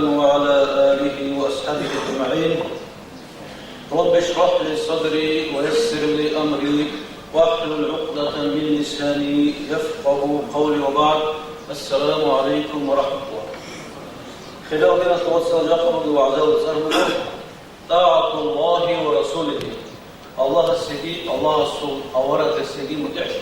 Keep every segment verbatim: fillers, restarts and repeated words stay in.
وعلى آله وأصحابه أجمعين. رب اشرح لي صدري ويسر لي أمري واحلل عقدة من لساني يفقهوا قولي وبعد. السلام عليكم ورحمة الله. Хириял диналъул вацал, жакъа бугеб вагӀзаялда цӀар буго: طاعة الله ورسوله. Аллагьасеги, Аллагьасул аварагасеги мутӀигӀлъи.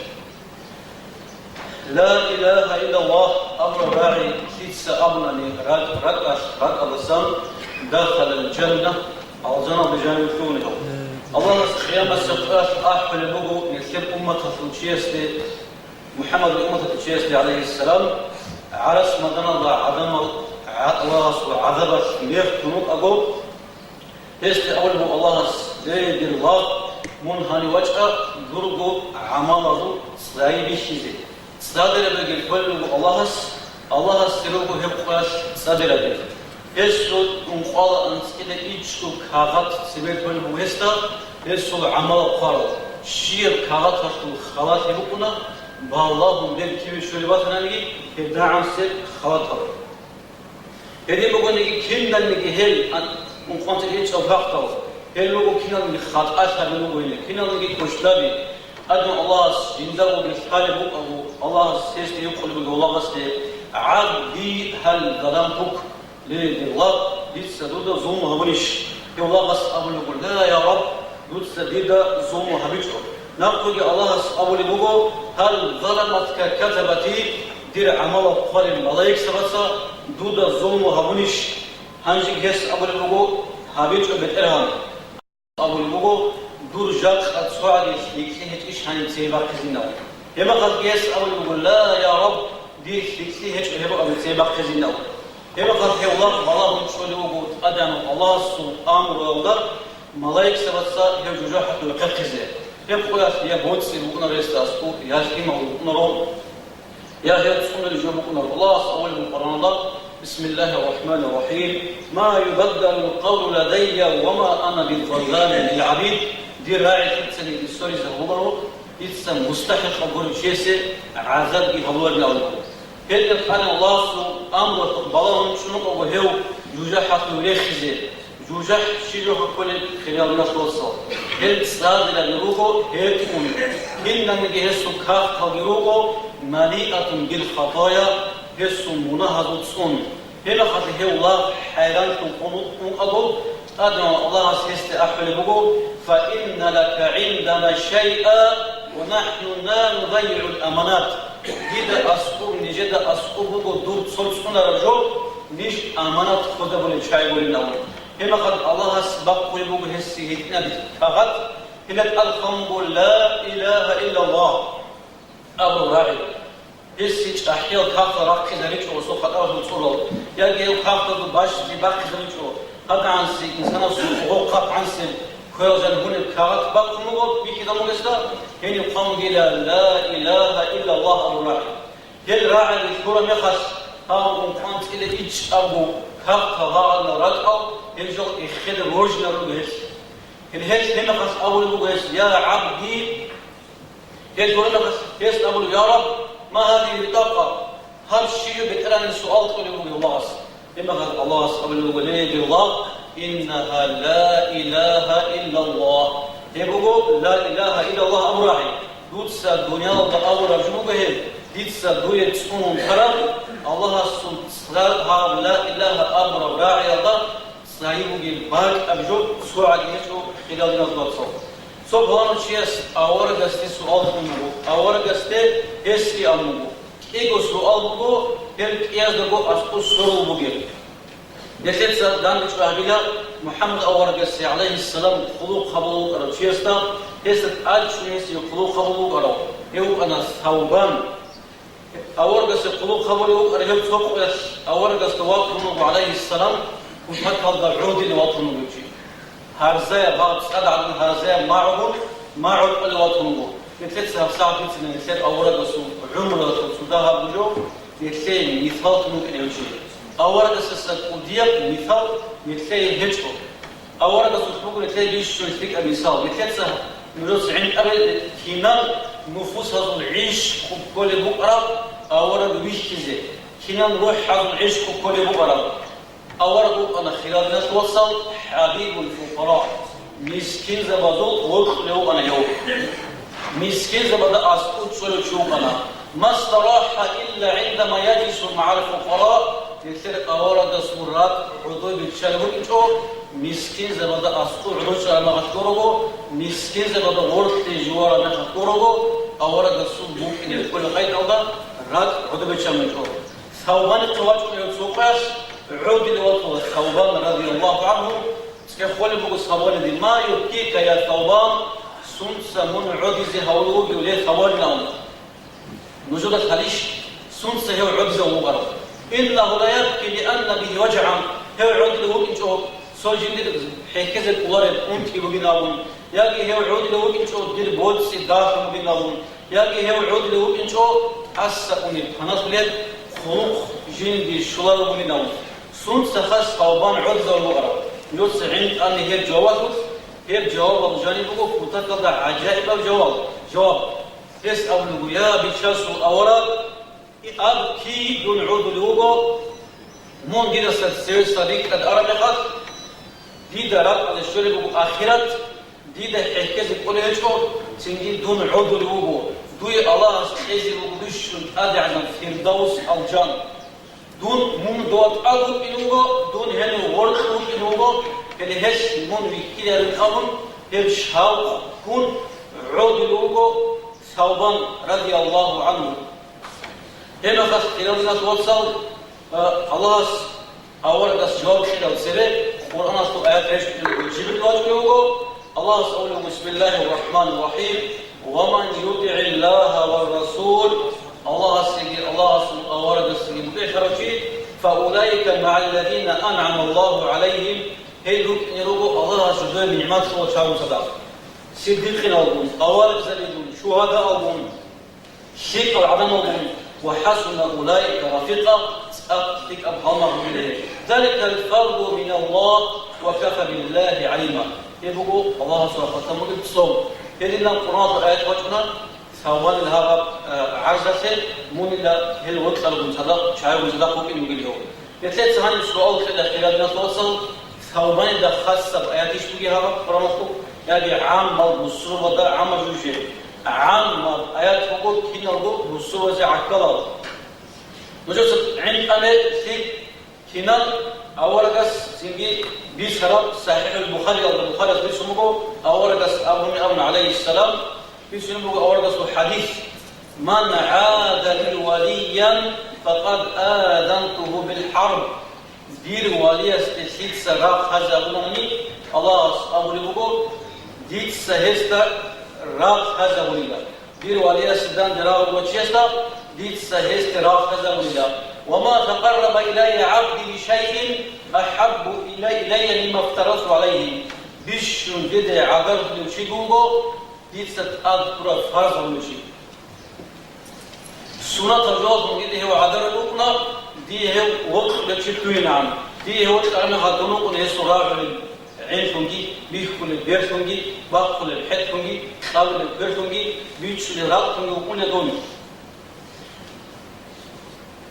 Ла илагьа иллаллагь абураб рагӀи лъица абунани ракӀ-, ракӀалъ-, ракӀалдасан, дахалал жанна, алжаналде жанив лъугьунев. Аллагьас къиямасеб къоялъ ахӀулеб буго нилъер умматалъул чиясде, МухӀаммадил умматалъул чиясде, гӀалайгьиссалам, гӀарас майданалда гӀадамал гӀа-, Аллагьасул гӀазабалъ мех тун рукӀаго, гьесде абулеб буго Аллагьас: «Ле, дир лагъ, мун гьанив вачӀа дурго гӀамалазул цӀайи бихьизе». ЦӀадирабиги кколеб буго Аллагьас, Аллагьасде руго гьеб къоялъ цӀадираби. Гьесул ункъоялда анцӀила ичӀго кагъат цебе кколеб буго гьесда, гьесул гӀамалал хъварал. Щибаб кагъаталъул халалъи букӀуна, балагьун бер кибе щолеб батананиги, гьеб дагӀансеб халатал. Гьедин бугониги, киналниги гьел ан-, ункъоялда анцӀила ичӀаб кагътал, гьел руго киналниги хатӀалъаби руго гьел, киналниги квешлъаби. Амма Аллагьас жинда бугеб лъалеб букӀаго, Аллагьас гьесде гьикъулеб буго, Аллагьасде: «ГӀабди, гьал заламтук?» Ле, дир лагъ, дица дуда зулму гьабунищ? Гьев лагъас абулеб буго: «Ла, я Рабб, дуца дида зулму гьабичӀо». Нахъеги Аллагьас абулеб буго: «Гьал заламатка катабати?» Дир гӀамалал хъварал малаикзабаца дуда зулму гьабунищ? Гьанжеги гьес абулеб буго: «ГьабичӀо, БетӀергьан». Абулеб буго: «Дур жакъа цогӀаги лъикӀлъи гьечӀищ гьаниб цей бахъизинав?» Гьебмехалъги гьес абулеб буго: «Ла, я Рабб, дир лъикӀлъи гьечӀо гьеб абун цей бахъизинав». Гьебмехалъ гьев лагъ балагьун чӀолев вуго ТӀадегӀанав Аллагьасул амруялда малаикзабаца гьев жужахӀалъув вехъерхъизе. Гьеб къоялъ я боцӀи букӀунаро гьесда аскӀоб, я лъимал букӀунаро. Я гьел цӀунулел жо букӀунаро. Аллагьас абулеб буго Къуръаналда: «Бисмиллагьир рахӀманир рахӀим. Ма юбаддалул къавлу ладайя ва ма ана биззалламин лил гӀабид». Дир рагӀи лъицаниги сверизабуларо, дица мустахӀикъав гурев чиясе гӀазабги гьабуларин абулеб буго. Гьелда ккани Аллагьасул амруялъухъ балагьун чӀун рукӀаго гьев жужахӀалъув рехизе. ЖужахӀ щиб жоха кколеб, хириял диналъул вацал? Гьел цӀадираби руго гьетӀун. Киналниги гьесул кагъталги руго малиатун бил хатая, гьесул мунагьазул цӀун. Гьебмехалъ гьев лагъ хӀайранлъун къун-, ункъаго, ТӀадегӀанав Аллагьас гьесде ахӀулеб буго: «Фа инна лака гӀиндана шайъа ва нахӀну ла нудайигӀул аманат». Дида аскӀоб, нижеда аскӀоб буго дур цо цӀунараб жо, ниж аманат хвезабулел чагӀи гурин абун. Гьебмехалъ Аллагьас бахъулеб буго гьесие гьитӀинаб кагъат, гьелда тӀад хъван буго «Ла илагьа иллаллагь» абураб рагӀи. Гьесие чӀахӀиял кагътал рахъизаричӀо гьесул хатӀаразул цӀурал, яги гьев кагътазул бащдаб бахъизаричӀо, гьадигӀанасеб инсанасул гъоб хъатӀанасеб кверал жаниб гьунеб кагъат бахъун буго, бихьизабун буго гьесда, гьениб хъван бугила «Ла илагьа иллаллагь» абураб рагӀи. Гьел рагӀаби лъураб мехалъ, гьав ункъоялда анцӀила ичӀабго кагътал гьагъадинал ракӀал, гьел жал эхеде рожинал руго гьелъ. Гьел, гьел гьебмехалъ абулеб буго гьес: «Я гӀабди», гьел гуреб мехалъ гьес абулеб: «Я Рабб, ма гьазигьи битӀакъа?» Гьаб щиб жо, БетӀергьан, суал кьолеб буго Аллагьас. Гьебмехалъ Аллагьас абулеб буго: «Ле, дир лагъ, иннагьа ла илагьа иллаллагь». Гьеб буго «Ла илагьа иллаллагь» абураб рагӀи. Дуца дуниялалда абураб жо буго гьеб, дица дуе цӀунун тараб, Аллагьасул цӀар гьаб «Ла илагьа» абураб рагӀиялда цӀайи бугеб бакӀаб жо цогӀаги гьечӀо, хириял диналъул вацал. Цо пуланав чияс аварагасде суал кьун буго, аварагасде гьесги абун буго. КӀиго суал буго, гьел кӀияздаго аскӀор сорул бугеб. Нилъеца данде чӀвай гьабила, МухӀаммад аварагасе, гӀалайгьиссалам, хъулухъ гьабулев вукӀарав чиясда, гьесда тӀадчӀун гьесие хъулухъ гьабулев вукӀарав, гьев вукӀана Савбан. Аварагасе хъулухъ гьабулев вукӀарав гьев цо къоялъ аварагасда ватун вуго, гӀалайгьиссалам, кутакалда гӀодилев ватун вуго чи. Гьарзаяб, гьаб цӀад гӀадин гьарзаяб магӀу, магӀу кьолев ватун вуго. Нилъеца гьабсагӀат бицина нилъер аварагасул гӀумруялъул цо дагьаб жо, нилъее мисал тун вукӀинев чи. Аварагасдаса кӀудияб мисал нилъее гьечӀо. Аварагасулъ буго нилъее бищун лъикӀаб мисал. Нилъеца нужеца гӀинтӀабе кинал нуфусазул гӀишкъу кколеб букӀараб авараг вихьизе, кинал рухӀазул гӀишкъу кколеб букӀараб. Авараг вукӀана хирал диналъул вацал, хӀабибул фукъара, мискинзабазул вокьулев вукӀана гьев. Мискинзабазда аскӀов чӀолев чи вукӀана. Ма старахӀа илла гӀиндама яджлису магӀал фукъара, нилъер аварагасул ракӀ гӀодобе биччалеб букӀинчӀо, мискинзабазда аскӀов гӀодов чӀараб мехалъ гурого, мискинзабазда гъорлъе живараб мехалъ гурого, аварагасул букӀине кколеб къайдалда ракӀ гӀодобе биччалеб букӀинчӀо. Савбанихъе вачӀунев цо къоялъ гӀодилев ватула Савбан радияллагьу гӀангьу, цӀехолеб буго Савбаниде: «Ма юбкика, я Савбан, сунца мун гӀодизе гьавулев вугев, ле Савбанилан?» Нужеда лъалищ, сунца гьев гӀодизавун вугев? «Иннагьу ла ябки лианна бигьи важгӀан», гьев гӀодилев вукӀинчӀо, цо жиндир хӀехьезе кӀолареб унти бугин абун, яги гьев гӀодилев вукӀинчӀо, дир боцӀи дагьаб бугин абун, яги гьев гӀодилев вукӀинчӀо, тӀаса унеб паналъулеб хъулухъ жинди щолареб бугин абун. Сунцаха Савбан гӀодизавун вугев? Нужеца гӀинтӀани гьеб жавабалъулъ, гьеб жавабалъул жаниб буго кутакалда гӀажаибаб жаваб, жаваб. Гьес абулеб буго: «Я, бичасул авараг, абки, дун гӀодулев вуго, мун дидаса цевеса рикӀкӀад араб мехалъ, дида ракӀалде щолеб буго ахират, дида хӀехьезе кӀолеб гьечӀо, цинги дун гӀодулев вуго, дуе Аллагьас кьезе буго бищун тӀадегӀанаб Фирдавс алжан. Дун, мун дова тӀад вукӀин вуго, дун гьенив гъоркь вукӀин вуго, гьеле гьелъ мун вихьиларин абун, гьеб шавкъ ккун гӀодулев вуго Савбан радияллагьу гӀангьу». Гьеб мехалъ, хирал диналъул вацал, а, Аллагьас аварагас жаваб кьелал цебе Къуръаналъул аят рещтӀунеб буго, Жибрил вачӀунев вуго, Аллагьас абулеб: «Бисмиллагьир рахӀманир рахӀим. Ва ман ютигӀиллагьа ва расул», Аллагьасеги Аллагьасул аварагасеги мутӀигӀлъарав чи, «фаулаика магӀалладина ан'амаллагьу гӀалайгьим», гьел рукӀине руго Аллагьас жидее нигӀмат кьурал чагӀазул цадахъ, сиддикъиналгун, аварагзабигун, шугьадаалгун, лъикӀал гӀадамалгун, «ва хӀасуна улаика рафикъа», цӀакъ лъикӀаб гьалмагъ бугила гьеб. «Заликал фадлу миналлагь ва кафа биллагьи гӀалима». Гьеб буго Аллагьасул рахматалда бугеб цо. Гьединаб Къуръаналда аят бачӀуна, Савбанил гьабаб, э, гӀарзалъе мунила гьел вокьаргун цадахъ, чагӀигун цадахъ вукӀин вугилев. Нилъеца гьаниб суал кьела, хирал диналъул вацал, Савбанида хасаб аятищ бугеб гьаб Къуръаналъул, яги гӀаммал бусурбабазда гӀаммаб жо? ГӀаммаб аят буго киналго бусурбабазе гӀахьалал. Нужеца гӀинтӀаме лъикӀ, кинан аварагас цинги бицараб СахӀихӀул Бухариялда, Бухарияс бицун буго, аварагас абуни абун, гӀалайгьиссалам, бицунеб буго аварагасул хӀадис: «Ман гӀада ли валиян, факъад азантугьу бил хӀарб». Дир валиясде лъица рагъ гьазабунани, Аллагьас абулеб буго, дица гьесда рагъ гьазабунила. Дир валиясде данде рагъ гьабурав чиясда дица гьесде рагъ гьазабунила. «Ва ма такъарраба илайя гӀабди бишайин ахӀабба илайя мимма фтаразту гӀалайгьи». Бищун дида гӀагарлъулев чиги вуго, дица тӀад ккураб фарз гьабулев чи. Сунатаб жоялдалъун дида гьев гӀагарулев вукӀуна, дие гьев вокьулев чи лъугьинегӀан. Дие гьев вокьараб мехалъ дун вукӀуна гьесул рагӀулеб гӀинлъунги, бихьулеб берлъунги, бахъулеб хӀетӀлъунги, кьабулеб кверлъунги, бичӀчӀулеб ракьлъунги вукӀуна дун.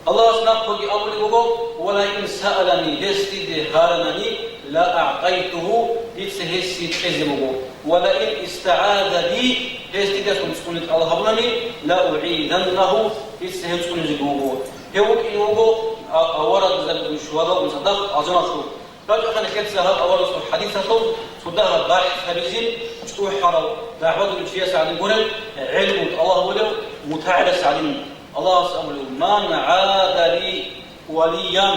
Аллагьас нахъеги абулеб буго: «Ва ла ин саалани», гьес дида гьаранани, «ла агӀтайтугьу», дица гьесие кьезе буго, «ва ла ин истагӀаза би», гьес дидалъун цӀуне тӀалаб гьабунани, «ла угӀизаннагьу», дица гьев цӀунизеги вуго. Гьев вукӀине вуго а-, аварагзабигун, шугьадаалгун цадахъ алжаналъув. РачӀахъе нилъеца гьаб аварагасул хӀадисалъул цо дагьаб бахӀс гьабизе, чӀухӀарав дагӀбадулев чияс гӀадин гуреб, гӀелму тӀалаб гьабулев мутагӀилас гӀадин. Аллагьас абулеб: «Ман гӀада ли валиян»,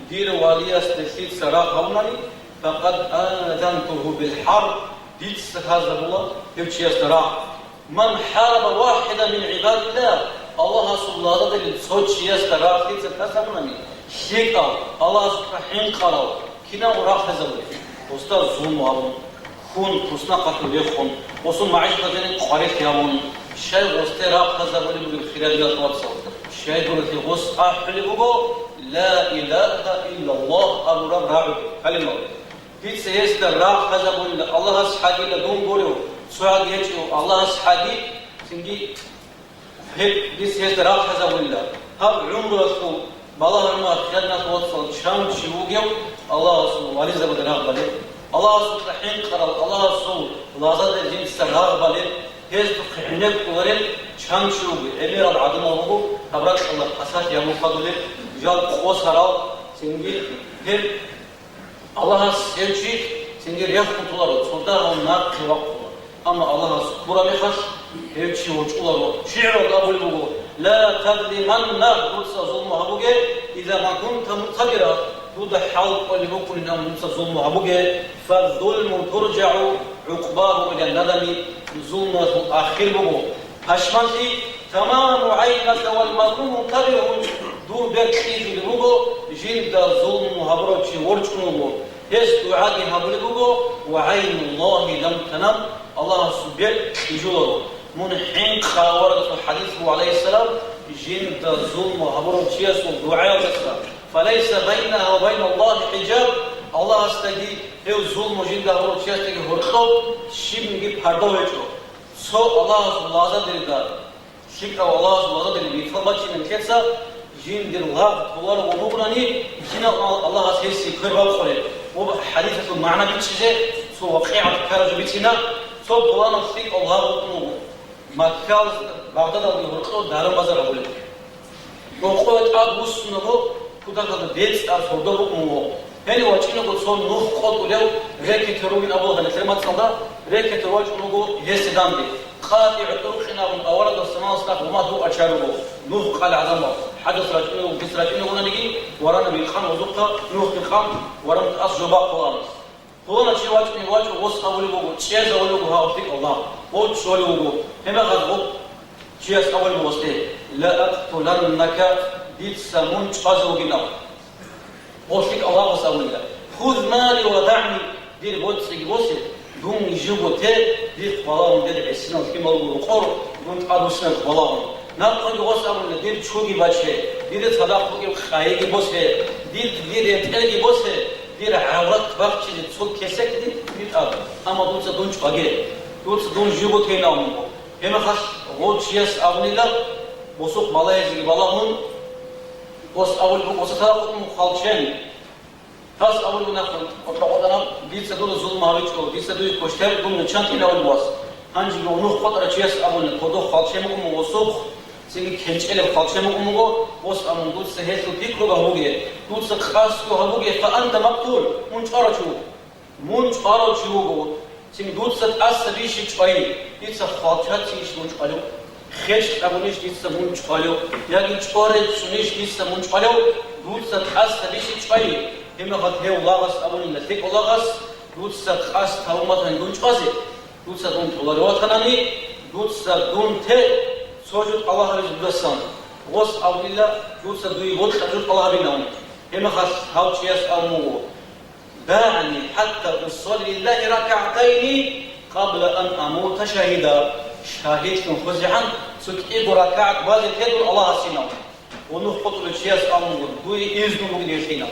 дир валиясде лъица рагъ гьабунани, «факъад азантугьу бил хӀарб», дица гьазабула гьев чиясда рагъ. «Ман хӀараба вахӀидан мин гӀибадиллагь», Аллагьасул лагъзадерил цо чиясда рагъ лъица тӀаса гьабунани, лъикӀав, Аллагьасукьа хӀинкъарав, кинав рагъ гьазабулев? Гъосда зулму гьабун, хьун, туснахъалъув рехун, гъосул магӀишаталъе къварилъи гьабун, щай гъосде рагъ гьазабулеб бугеб, хирал диналъул вацал? Щай гурелъул гъос ахӀулеб буго «Ла илагьа иллаллагь» абураб рагӀу, калимал. Дица гьесда рагъ гьазабунила, Аллагьас гьадила дун гурев, цо гьаги гьечӀев, Аллагьас гьади, цинги гьеб дица гьесда рагъ гьазабунила. Гьаб гӀумруялъул Балагьарма хириял вацал, чан чи вугев Аллагьасул вализабазда рагъ балеб, Аллагьасукьа хӀинкъарал, Аллагьасул лагъзадерил жинца рагъ балеб, гьездухъе гӀенеккуларел чан чи вуго, гӀемерал гӀадамал руго гьаб ракьалда пасалъи гьабун хадулел, жал къосарал, цинги гьеб Аллагьас гьев чи цинги рехун толаро, цо дагьав нахъе вахъула. Амма Аллагьас ккураб мехалъ, гьев чи ворчӀуларо. ШигӀралда абулеб буго: «Ла тазлиманна», дуца зулму гьабуге, «иза ма кунта мукътадира», дуда хӀал кӀолеб букӀунин, амма дуца зулму гьабуге, «фаззулму туржагӀу гӀукъбагьу иля надами», зулмуялъул ахир буго пашманлъи. «Тамаму гӀайника вал мазлуму мунтабигьун», дур бер кьижулеб буго, жинда зулму гьабурав чи ворчӀун вуго. Гьес дугӀаги гьабулеб буго: «Ва гӀайнуллагьи лам танам», Аллагьасул бер кьижуларо. Мун хӀинкъа аварагасул хӀадис буго, гӀалайгьиссалам, жинда зулму гьабурав чиясул дугӀаялдаса: «Фалайса байнагьа ва байналлагьи хӀижаб», Аллагьасдаги гьев зулму жинда гьабурав чиясдаги гьоркьоб щибниги парда гьечӀо. Цо Аллагьасул лагъзадерида, лъикӀав Аллагьасул лагъзадерил мисал бачинан нилъеца, жиндир лагъ толарого вугони, кинал Аллагьас гьесие квер бакъулеб ва хӀадисалъул магӀна бичӀчӀизе цо вакъигӀат ккараб жо бицина. Цо пуланав лъикӀав лагъ вукӀун вуго. Маккаялда, Багъдадалде гьоркьоб даран-базар гьабулеб. Рокъове тӀад вуссунаго, кутакалда бецӀар сордо букӀун вуго. Гьенив вачӀинаго цо нух къотӀулев рекетер ругин абула гьанир мацӀалда, рекетер вачӀун вуго гьесде данде. КъатӀигӀу тӀуркъин абун аварагасул заманалъ нах гъумат букӀарчӀа руго, нух къал гӀадамал, хӀадас рачӀунев, бицун рачӀунев вугониги, варанаб гьикъан гъозухъа нух гьикъан, варан тӀас жо бахъулаан. Пуланав чи вачӀине вачӀун гъос абулеб буго, чӀезавулеб буго гьав лъикӀав лагъ, гъов чӀолев вуго. Гьебмехалъ гъов чияс абулеб буго гъосде: «Ла акътуланнака», дица мун чӀвазе вугин абун. Гъов лъикӀав лагъас абунила: «Хуз мали ва дагӀни», дир боцӀиги босе, дун живго те, дихъ балагьун дир гӀисинал лъимал рукъор, дун тӀадвуссиналъухъ балагьун. Нахъеги гъос абуна: «Дир чуги баче, дида цадахъ бугеб къайиги босе, дир, дир ретӀелги босе, дир гӀаврат бахчизе цо кесек дир, дир тӀад, амма дуца дун чӀваге, дуца дун живго тейин абун буго». Гьебмехалъ гъов чияс абунила, босухъ балагьизеги балагьун, гъос абулеб буго: «Цо цадахъ букӀун хвалчен». Гьас абулеб нахъа къотӀа-къотӀанаб: «Дица дуда зулму гьабичӀо, дица дуе квешлъи гьабичӀо, дун чан тейин», абулеб гъос. Гьанжеги унух къотӀарав чияс абуна: «Кодоб хвалчен букӀун буго гъосухъ, цинги кенчӀелеб хвалчен букӀун буго гъос», амма дуца гьелъул пикруги гьабуге, дуца къасдго гьабуге, «фа анта мактул», мун чӀварав чи вуго. Мун чӀварав чи вуго, цин дуца тӀаса бищи чӀвай, дица хвалчацинищ мун чӀвалев? Хеч кьабунищ дица мун чӀвалев? Яги чӀварецунищ дица мун чӀвалев? Дуца тӀаса бищи чӀвай. Гьебмехалъ гьев лагъас абунила, лъикӀав лагъас: «Дуца къасд гьабун батани дун чӀвазе, дуца дун толарев ватанани, дуца дун те цо жо тӀалаб гьабизе дудасан». Гъос абунила: «Дуца дуе бокьа жо тӀалаб гьабилан». Гьебмехалъ гьав чияс абун буго: «ДагӀни хӀатта усалли лиллагьи ракагӀатайни къабла ан амута шагьида». Шагьидлъун хвезегӀан цо кӀиго ракагӀат базе те дун Аллагьасинал. Унух къотӀулев чияс абун буго: «Дуе изну бугин гьелъинал».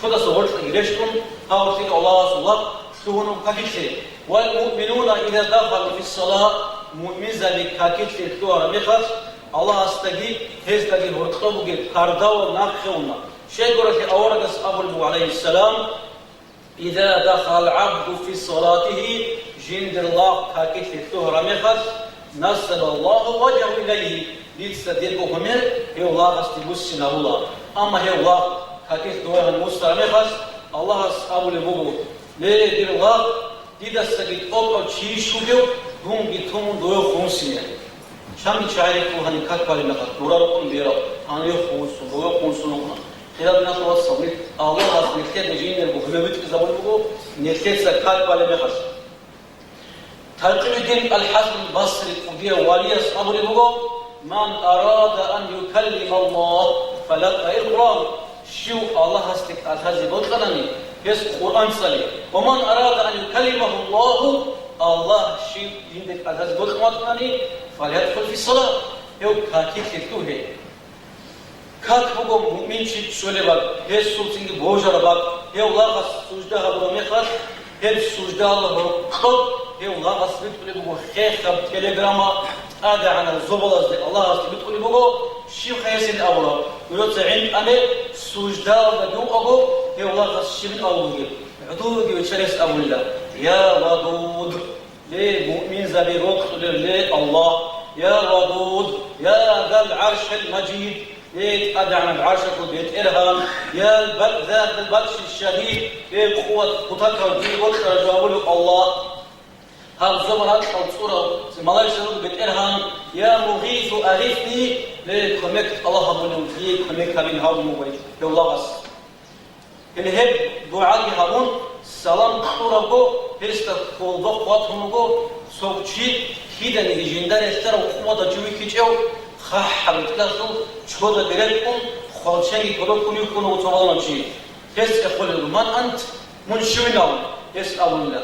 Чодаса гъоркьаги рещтӀун, гьав лъикӀав Аллагьасул лагъ лъугьун вуго какилъе: «Вал муъминуна иза дахалу фиссала», муъминзаби какилъе лъугьараб мехалъ, Аллагьасдаги гьездаги гьоркьоб бугеб пардавал нахъе уна. Щайгурелъул аварагас абулеб буго, гӀалайгьиссалам: «Иза дахалал гӀабду фи салатихи», жиндир лагъ какилъе лъугьараб мехалъ, «насабаллагьу важагьу илайгьи», дица дирго гьумер гьев лагъасде буссинабула. Амма гьев лагъ какилъ дугьайгьан вуссараб мехалъ, Аллагьас абулеб буго: «Ле, дир лагъ, дидасаги тӀокӀав чийищ вугев, дунги тун дов хунсине». Чанги чагӀи рихьулгьани как балеб мехалъ, дура рукъун берал, гьанив хунсун, дов хунсун вукӀуна. Хириял диналъул вацал, Аллагьас нилъеда жиндирго гьумер битӀизабулеб буго, нилъеца как балеб мехалъ. Такъиюддин ал-ХӀасан Басри кӀудияв валияс абулеб буго: «Ман арада ан юкаллима Аллагь, фалякъраил Къуръан». Щив Аллагьасде кӀалъазе бокьанани, гьес Къуръан цӀале. «Ва ман арада ан юкаллимагьу Аллагьу», Аллагь щив жинде кӀалъазе бокьун ватани, «фалядхул фиссала», гьев какилъе лъугье. Как буго муъминчи чӀолеб бакӀ, гьесул цинги божараб бакӀ, гьев лагъас сужда гьабураб мехалъ, гьеб суждала гьоркьоб гьев лагъас ритӀулеб буго хехаб телеграмма, ТӀадегӀанал зобалазде Аллагьасде битӀулеб буго, щибха гьесин абураб, нужеца гӀинтӀаме суждалда гьуаго, гьев лагъас щибин абулеб, гӀодовеги вечерес абулила: «Я Вадуд, ле муъминзаби рокьулев, ле Аллагь, я Вадуд, я Зал ГӀаршил Мажид, ле ТӀадегӀанаб ГӀаршалъул БетӀергьан, я Бал-, Зал БатӀши Шадид, ле къуват кутакав дир бокьарав жавабулев Аллагь». Гьаб зобал ракьал цӀурав малаикзабазул БетӀергьан, я Мугъису агъисни, ле кумек тӀалаб гьабулев, дие кумек гьабин гьабун буго гьев лагъас. Гьеле гьеб дугӀаги гьабун, салам кьурабго, гьесда хьолбохъ ватун вуго цо чи, киданиги жинда релълъарав къуватав чи вихьичӀев, хъахӀаб гьитӀалъул чодаги рекӀун, хвалченги кодоб ккун вихьун вуго цо гьаланав чи. Гьес цӀехолел: «Ман ант?» Мун щивин абун, гьес абунила: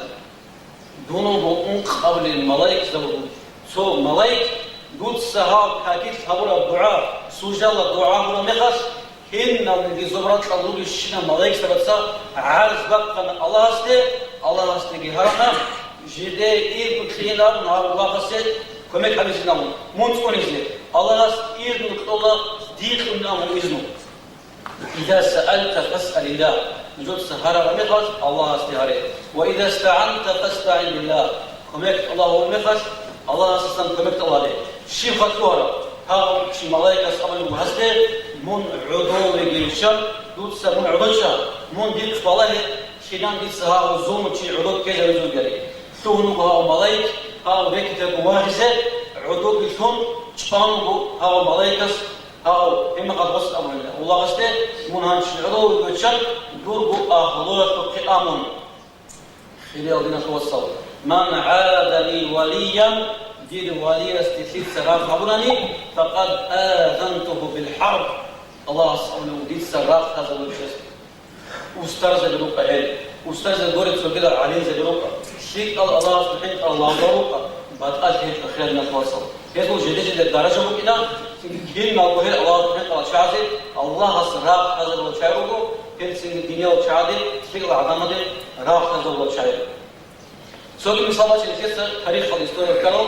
Дун вуго ункъабилеб малаикзабазул цо малаик, дуца гьав какилъ гьабураб дугӀа, суждалда дугӀа гьабураб мехалъ, киналниги зобал ракьал рурищинал малаикзабаца гӀарз бахъана Аллагьасде, Аллагьасдеги гьарана, жидее изну кьейин абун гьав лагъасе кумек гьабизин абун, мун цӀунизе. Аллагьас изну кьола, дие кьунин абун изну. «Иза саалта фасъалиллагь», нужеца гьарараб мехалъ Аллагьасде гьаре. «Ва иза стагӀанта фастагӀин биллагь», кумек тӀалаб гьабураб мехалъ Аллагьасдасан кумек тӀалабе. Щиб хатӀуараб? Гьав чи малаикас абулеб буго гьасде: «Мун гӀодовеги вищан, дуца мун гӀодочӀа, мун дихъ балагье, кинан дица гьав зулмучи гӀодов ккезавизулгали». Лъугьун вуго гьав малаик, гьав рекетаго вагьизе, гӀодовги лъун чӀван вуго гьав малаикас. Гьав, гьеб мехалъ гъос абулеб буго гьасде: «Мун гьанже гӀодове вачӀа, дурго агьлуялъухъе а мун». Хириял диналъул вацал, «Ман гӀада ли валиян», дир валиясде лъица рагъ гьабунани, «факъад азантугьу бил хӀарб», Аллагьас абулеб буго, дица рагъ лъазабулеб чиясде. Устарзаби рукӀа гьел. Устарзаби гуре цогидал гӀалимзаби рукӀа. ЛъикӀал Аллагьасул хӀинкъарал лагъзал рукӀа, батӀалъи гьечӀо, хириял диналъул вацал. Гьезул жеде-жеде даража букӀина, цинги киналго гьел Аллагьасул хӀинкъарал чагӀазе Аллагьас рагъ лъазабулел чагӀи руго, гьел цинги диниял чагӀаде, лъикӀал гӀадамаде рагъ лъазабулел чагӀи руго. Цоги мисал бачӀинеги, тарихалда, историяда ккарал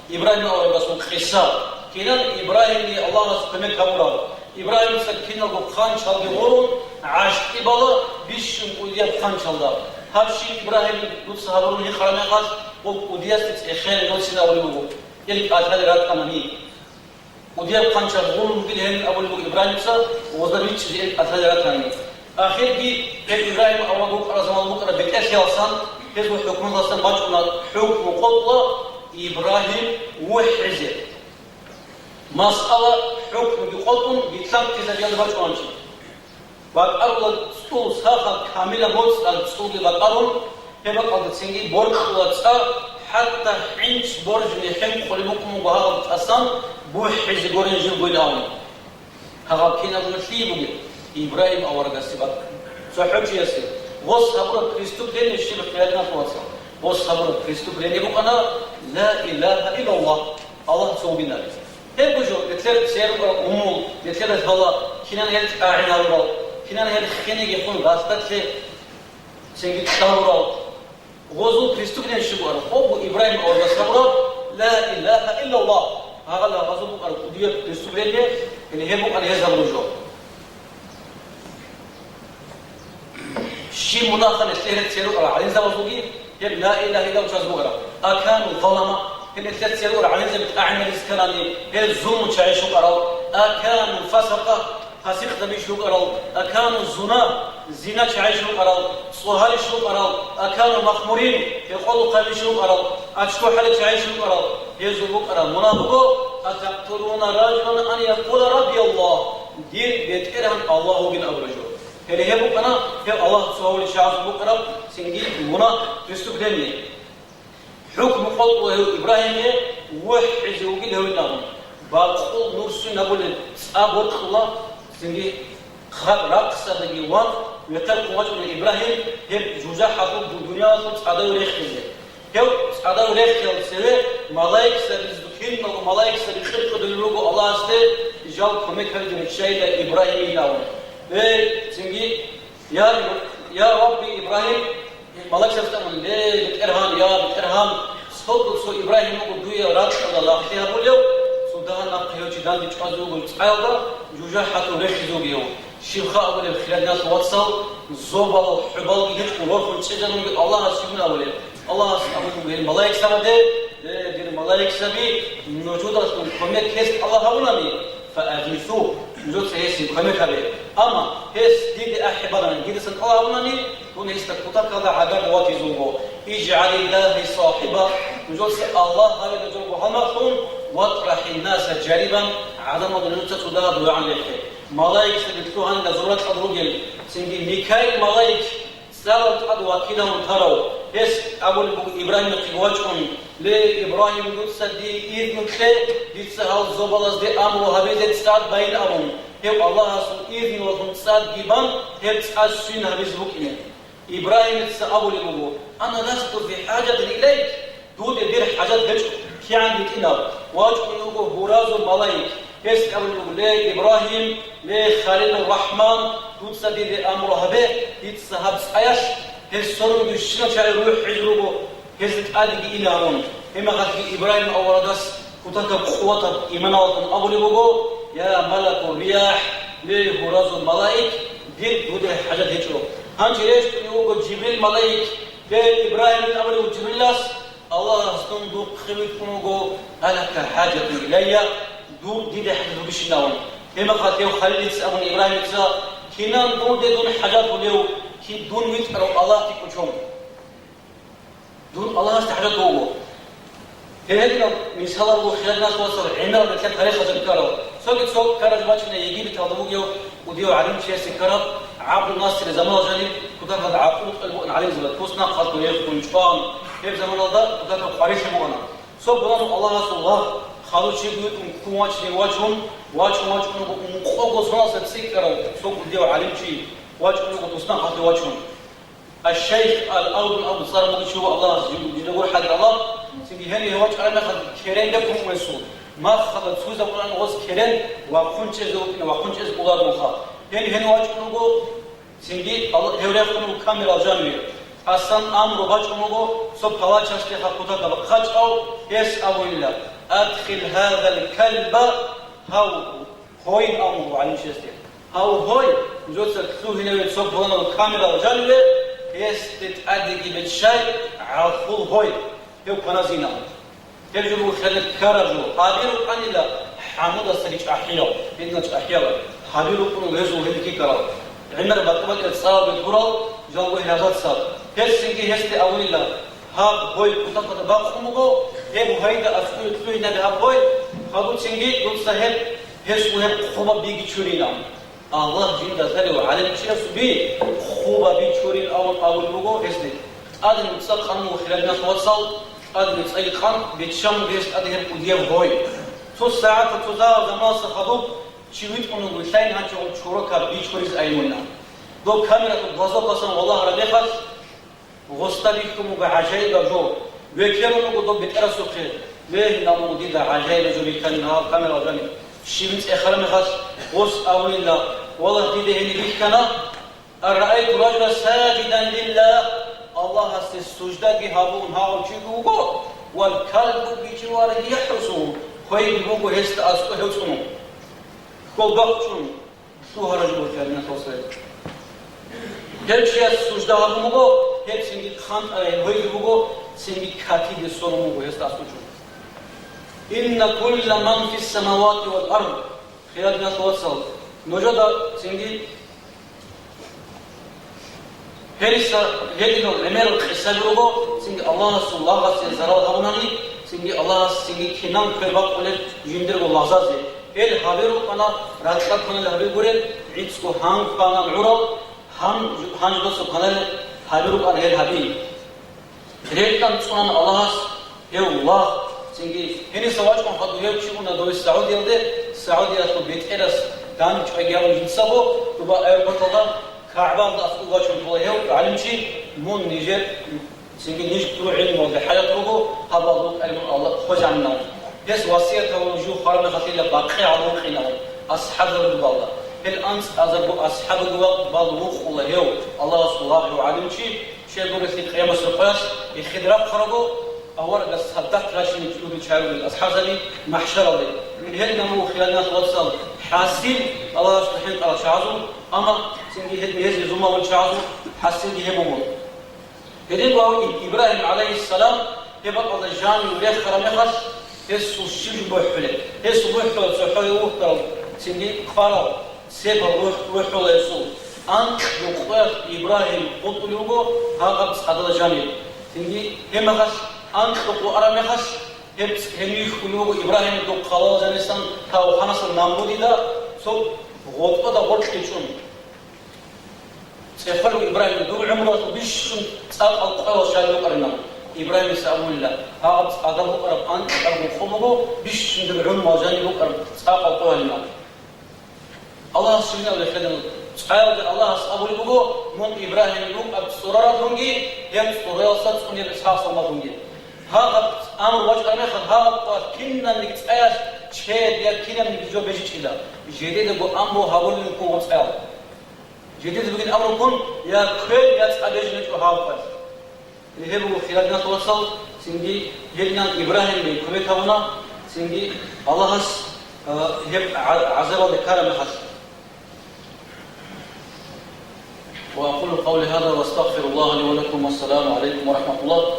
Ибрагьим аварагасул къиса. Кинан Ибрагьимие Аллагьас кумек гьабураб? Ибрагьимица киналго хъанчалги гъурун, гӀащтӀи бала бищун кӀудияб хъанчалда. Гьаб щиб, Ибрагьим, дуца гьабураб гьикъараб мехалъ, гъоб кӀудиясде цӀехеян росин абулеб буго, ил кӀалъалел ратанани. КӀудияб хъанчал гъурун ругел гьенин абулеб буго Ибрагьимица, гъозда бичӀчӀизе ил кӀалъалел ратанани. Ахирги гьеб Ибрагьим авараг вукӀараб заман букӀараб бетӀерлъиялдасан, гьезул хӀукмуялдасан бачӀуна хӀукму къотӀула Ибрагьим вухӀизе. Масъала, хӀукмуги къотӀун, битлъанхъизабиялда бачӀунанчи. БакӀарула цӀул, сахаб камилаб моцӀалъ цӀулги бакӀарун, гьеб бакӀалда цинги боркьула цӀа, хӀатта хӀинчӀ боржине хӀинкъулеб букӀун буго гьагъаб тӀасан, бухӀизе гурин жиб гуйнавун. Гьагъаб кинабго лъие бугеб? Ибрагьим аварагасе бакӀ. ЦохӀо чиясе. Гъос гьабураб преступление щиб, хириял диналъул вацал? Гъос гьабураб преступление букӀана: «Ла илагьа иллаллагь», Аллагь цо вугин абизе. Гьеб буго нилъер церукъа умул, нилъер гьала, кинан гьел тӀагӀинабурал, кинан гьел хинеги хун гъасдатлъи цинги кьабурал. Гъозул преступление щиб букӀараб? Гъоб буго Ибрагьим аварагас гьабураб «Ла илагьа иллаллагь». Гьагъала гъозул букӀараб кӀудияб преступление, яни гьеб букӀана гьез гьабураб жо. Щиб мунагьал нилъер церукъа гӀалимзабазулги гьеб «Ла илагьа иллаллагь» чӀвазе букӀараб? Акану залама, гьеб нилъер церукъа гӀалимзаби тӀагӀинабизе кканани, гьел зулмучагӀищ рукӀарал? Акану фасакъа, пасикъзабищ рукӀарал? Акану зуна, зиначагӀищ рукӀарал? ЦӀогьарищ рукӀарал? Акану махмурин, гьекъолухъабищ рукӀарал? Очко хӀаличагӀищ рукӀарал? Гьезул букӀараб мунагь буго: «Атакътулуна ражулан ан якъула Рабби Аллагь», дир БетӀергьан Аллагь вугин абураб жо. Гьеле гьеб букӀана гьев Аллагь цо гьавулев чагӀазул букӀараб цинги мунагь, преступление. ХӀукму къотӀула гьев Ибрагьимие, вухӀизе вугин гьевин абун. Бакъул нур свинабулеб цӀа боркьула, цинги хъа-, рахъсадаги ван, вехъерхъун вачӀуна Ибрагьим, гьеб жужахӀалъул ду-, дуниялалъул цӀадав рехизе. Гьев цӀадав рехиялда цеве малаикзабизе, киналго малаикзаби кьиркьудулел руго Аллагьасде, жал кумек гьабизе риччайила Ибрагьимил абун. Эй, цинги, я, я Рабби Ибрагьим, малаикзабица абун: «Ле, БетӀергьан, я БетӀергьан, Цо-, цо Ибрагьим вуго дуе ракьалда лагълъи гьабулев, цо дагьа нахъе гьев чи данде чӀвазе вуго цӀаялда, жужахӀалъув рехизе вугев. Щибха абулеб, хириял диналъул вацал, зобал хӀубалги гьечӀо, рорхун чӀезарунги Аллагьас щибин абулеб? Аллагьас абулеб гьел малаикзабаде: «Э, дир малаикзаби, нужедалъун кумек гьес тӀалаб гьабунани, фаагъису, нужеца гьесие кумек гьабе. Амма гьес диде ахӀи балани, дидасан тӀалаб гьабунани, дун гьесда кутакалда гӀагарде ватизе вуго. ИжгӀалиллагьи сахӀиба, нужеца Аллагь гьаве нужерго гьалмагълъун, ватрахӀиннаса жарибан, гӀадамал нужеца цо дагьаб дугӀан рехе». Малаикзаби лъугьанила зуракьалда ругел, цинги Микаил малаик, цӀарал тӀад вакилавун тарав, гьес абулеб буго Ибрагьимихъе вачӀун: «Ле, Ибрагьим, дуца дие изну кье, дица гьал зобалазде амру гьабизе цӀад байин», – абун, гьев Аллагьасул изнуялдалъун цӀадги бан, гьеб цӀад свин гьабизе букӀине. Ибрагьимица абулеб буго: «Ана ласту фи хӀажатин илайк, дуде дир хӀажат гьечӀо, кигӀан гьитӀинаб». ВачӀун вуго гьуразул малаик. Гьес абулеб буго: «Ле, Ибрагьим, ле, Халилур Рахман, дуца диде амру гьабе, дица гьаб цӀаялъ гьез сорунги щинал чагӀи рухӀизе руго, гьезда тӀадеги ин гьабун». Гьебмехалъги Ибрагьим аварагас кутакаб къуватаб иманалдалъун абулеб буго: «Я малакур рияхӀ, ле, гьуразул малаик, дир дуде хӀажат гьечӀо». Гьанже рещтӀунев вуго Жибрил малаик. Ле, Ибрагьимил абулев Жибрилас, Аллагьас дун духъе витӀун вуго: «Алака хӀажатун илайя», дур диде хӀажат бугищин абун. Гьебмехалъ гьев Халилица абун Ибрагьимица: «Кинан дурде дун хӀажат гьулев, кин дун витӀарав Аллагьги кӀочон? Дун Аллагьасде хӀажат вуго». Гьеб гьединал мисалал руго, хириял диналъул вацал, гӀемерал бетӀер тарихалда ккарал. Цоги цо ккараб бачӀана Египеталда вугев кӀудияв гӀалимчиясе ккараб, ГӀабдул-Насирил заманалда жаниб кутакалда гӀакъуба кьолеб букӀана гӀалимзабаз, туснахъалъув рехун чӀван, гьеб заманалда кутакаб къварилъи букӀана. Цо пуланав Аллагьасул лагъ, хадув чиги витӀун ккун вачине вачун, вачун-вачун вуго ункъого соналъа цӀикӀкӀарав цо кӀудияв гӀалимчи, вачун вуго туснахъалъув вачун. Аш-Шайх Ал-Аудун абу цӀар бугев чи вуго Аллагьас жи-, жидер гурхӀалда Аллагь, цинги гьенив гьев вачӀараб мехалъ керен бекун вуго гьесул. Махалда цугьизаб Къуръан гъоз керен вахъун чӀезе вукӀине, вахъун чӀезе кӀоларунха. Гьенив гьенив вачӀун вуго, цинги Аллагь, гьев рехун вуго камерал жаниве. ТӀасан амру бачӀун вуго цо палачасде кутакаб хъачӀав, гьес абунила: «Адхил гьазал калба», гьав гьойин абун буго гӀалимчиясде. Гьав гьой, нужеца лъугьинаве цо пуланав камерал жаниве, гьесде тӀадеги биччай, гӀалхул гьой, гьев кваназейин абун. Гьеб жо буго хириял ккараб жо. Гьабирукъанила хӀамудаса чӀахӀиял, гьединал чӀахӀиял. Гьабирукъун гьезул гьебги ккарал. ГӀемер батӀи-батӀиял цӀарал бетӀурал, жалго гьазацал. Гьесинги гьесде абунила: «Гьаб гьой кутакалда бахъун буго, гьеб гьойда аскӀове лъугьинаби гьаб гьой, хадуцинги дуца гьеб, гьесул гьеб хъубаб биги чурила». Аллагь жинда лъалев гӀалимчиясул би хъубаб би чурин абун абулеб буго гьесде. ТӀадегӀан цӀа къан буго, хириял диналъул вацал, тӀадегӀан цӀа къан биччан буго гьес тӀаде гьеб кӀудияб гьой. Цо сагӀаталъ, цо заманалъа хадуб чи витӀун вуго, лъайин гьанчӀого чорокаб би чуризе айинна. Доб камералъул глазокалъан валагьараб мехалъ, гъосда бихьун буго гӀажаибаб жо. Векерун вуго доб бетӀерасухъе. Ле, гьанже дида гӀажаибаб жо бихьанин гьаб камерал жаниб. Щибин цӀехараб мехалъ, гъос абунила: «Валлагь, дида гьениб бихьана, араайту ражулан сажидан лиллагь, Аллагьасде суждаги гьабун гьав чи вуго, вал калбу бичӀи вариги яхӀрусу, гьойги буго гьесда аскӀов гьев цӀунун». Ккол бахчун. Лъугьараб жо буго, хириял диналъул вацал. Гьев чияс сужда гьабун буго, гьеб цинги хъантӀарай гьойги буго, цинги катиде сорун буго гьесда аскӀов чӀун. Инна кулла ман фис самавати вал ард, хириял диналъул вацал, нужеда цинги гьелиса гьединал гӀемерал къисаби руго, цинги Аллагьасул лагъасе зарал гьабунани, цинги Аллагьас цинги кинан квер бакъулеб жиндирго лагъзазе. Гьел гьабирукъана, ракьа кванал гьабигурел, гӀицӀго гьан кванан гӀурал, гьан, гьанжудаса кванал гьабирукъана гьел гьаби. РекӀан цӀунан Аллагьас гьев лагъ, цинги гьениса вачӀун хадуб гьев чи уна дове Саудиялде, Саудиялъул бетӀерас дандчӀвайги гьабун жинцаго, дуба аэропорталда КагӀбалда аскӀов вачун тола гьев гӀалимчи, мун нижер, цинги ниж дур гӀилмуялде хӀажат руго, гьаб гьалукъай мун Аллагь хвезанна. Гьес васият гьабун жив хвараб мехалъила бакъи гьалукъинал асхӀабзабазул балда. Гьел анцӀазарго асхӀабазул балда вукъула гьев, Аллагьасул лагъ гьев гӀалимчи, щайгурелъул къиямасеб къоялъ эхеде рахъараго, Аварагас гьадат рачине чӀуги чагӀи асхӀабзаби махӀшаралде. Гьел наму хиранас вацал хӀасил Аллагьасда хӀинкъарал чагӀазул, амма цинги гьел гьезие зумалул чагӀазул хӀасилги гьеб буго. Гьединго гьав Иб-, Ибрагьим гӀалайгьиссалам гьеб бакӀалда жанив рехараб мехалъ, гьесул щиб жо бухӀулеб? Гьесул бухӀула цохӀо вухьарал, цинги кӀварал, цебал вухь-, вухьула гьесул. Анкьго къоялъ Ибрагьим хутӀулев вуго гьагъаб цӀадала жанив. Цинги гьеб мехалъ анкьго къо араб мехалъ, гьеб цӀ-, гьенив хьулев вуго Ибрагьимидул хъалал жанисан тавханасул Намрудида цо гъотӀода гъоркье чӀун. ЦӀехолев Ибрагьим, дур гӀумруялъул бищун цӀакъал къоял жанив вукӀарин. Ибрагьимица абунила, гьагъаб цӀадаб букӀараб анкьабго къо буго, бищун дур гӀумруялъ жанив вукӀараб цӀакъал къоялин. Аллагьас щибин абулеб хедал, цӀаялде Аллагьас абулеб буго, мун Ибрагьим рукъаб цӀураралъунги, гьеб цӀураялъа цӀунеб ИсхӀакъ салмалъунги. Гьагъаб амру вачӀараб мехалъ, гьагъаб къоялъ кинабниги цӀаялъ чед я кинабниги жо бежичӀила, жидедаго амру гьабулеб буго цӀаял. Жидеда бугин амру ккун, я квер, я цӀа бежиначӀо гьаб къоялъ. Гьеб буго хирадиналъул вацал, цинги гьеб нан Ибрагьимил кумек гьабуна, цинги Аллагьас, а, гьеб гӀа-, гӀазабалде ккараб мехалъ. وأقول قولي هذا وأستغفر الله لي ولكم، والسلام عليكم ورحمة الله.